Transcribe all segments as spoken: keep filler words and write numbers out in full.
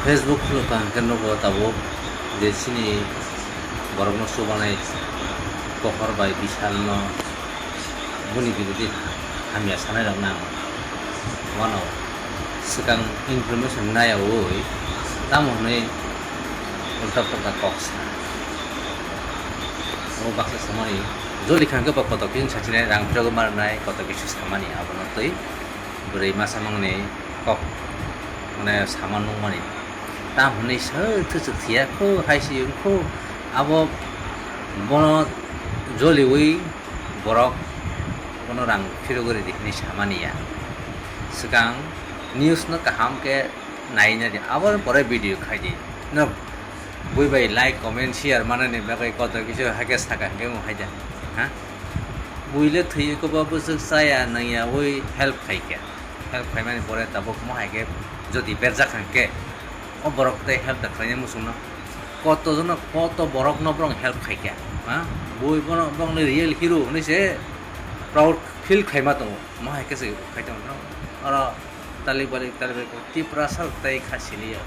Facebook khulukha hwnkhe nugo tabuk je chini borokno chubanai Pohor bai Bishalno boni birodhi hamya sanairokno ang wano swkang information nayaui tamo hwnwi ulta pulta kok sa. O baksa samani joli kha hwnkhe bo kotor kisa sachinai, rang phirogwi marnai, kotor kisa samani abono twi bwrwi masa mangni kok mane sama nukmani. Tam hwnwi se thwswk thwiya kho, hai se wng kho, abo bono joliui borok bono rang phirogwi ridi hwnwi samani ya. Swkang news no kaham khe nai nai di, abo pore video khai di. No, bui bai like, comment, share manani bagwi kotor kisa hai khe saka hwnkhe mo hai da. Ha? Bui le thwi khe bo bwswk chaya nangya ui help khai khe. Help khaimani pore tabuk mo hai khe jodi berjak hwnkhe, o borok tei help da khlaina muchungno. Koto jono, koto borokno borok help khaikha, ha? Bui bono, borokni real hero hwnwi se proud feel khaima tongo. Mo hai khe se khai tongo. Oro talik balik, talik balik, Tiprasa tei kha siliya.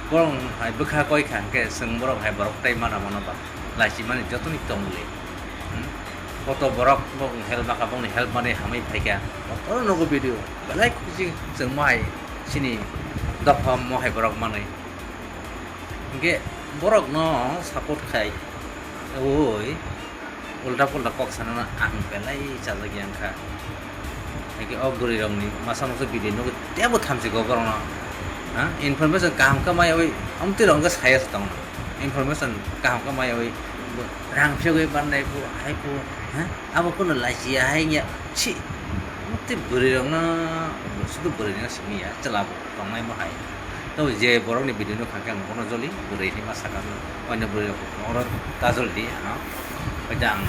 Borok hai bwkha koi kha hwnkhe, chwng borok hai borok tei mana mano ba, lachimani jotoni tongmuli. Hmm? Koto borok bokni help makha, bokni help mani hamwi phaikha. Oro nogo video, belai khujing chwng mo hai chini dopha mo hai borok manwi. Hwnkhe borokno support khai oi ulta pulta kok sanano ang belai chajakya wngkha. Hwnkhe o bwrwirokni masa masa video nugwi teibo thamsiko borokno, ha, information kaham khe maiwi amtwirok wngkhe saya se tongo, information kaham khe maiwi rang phiyogwi bannai bo hai bo, ha, abo phano lachia hai wngya si. Amtwi bwrwirokno sudu bwrwirokno simi ya chwla bo. Tongnai mo hai. Tamo je borokni video no kha khe ang bono joli, bwrwi hinma saka, oino bwrwi rok oro ta joli di, ano. Oita ang,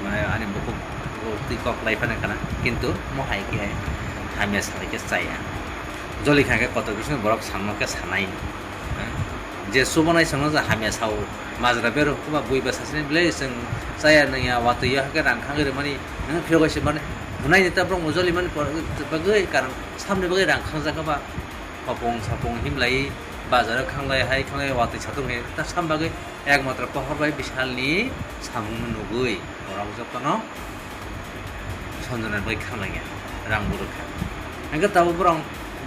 mane, ani bukhuk twi kok lai phano kana, kintu mo hai khe hamya salai khe chaya. Joli kha khe kotor bising borok samno khe sanai. Je chubanai songno je hamya sao, majra berok kuba bui ba sasini belai chwng chaya nangya, watwi ya khe rang khangwi rwmani, phiyok bai se mani, hwnai ni ta borok bo joli mani bagwi karon. Samni bagwi rang khangjak ba, hopung sapung himlai, bazar o khanglai hai khanglai watwi satung hai ta sam bagwi ekmatro Pohor bai Bishalni samungno nugwi borok jotono sonjona bagwi khanglaiya, rang bo rwkha. Hwnkhe tabuk borok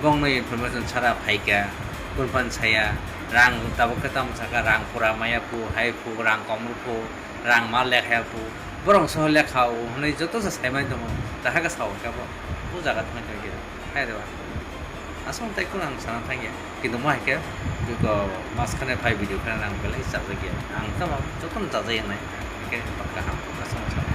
bongni information sara phaikha, kunphan saya, rang tabuk khe tamo sakha, rang pura maya phu, hai phu, rang kom rw phu, rang ma lekha ya phu, borok soho lekha o hwnwi joto se saimani tongo, tahaka sao khe bo, o jaga thangwi tongkhe. Hai reba. Aswk tei kheno ang sana thangya. Kintu mo hai khe, biko mas khane phai video khane ang belai chajakya. Ang tamo jotono chajak ya nai. Hwnkhe kaham, aswk.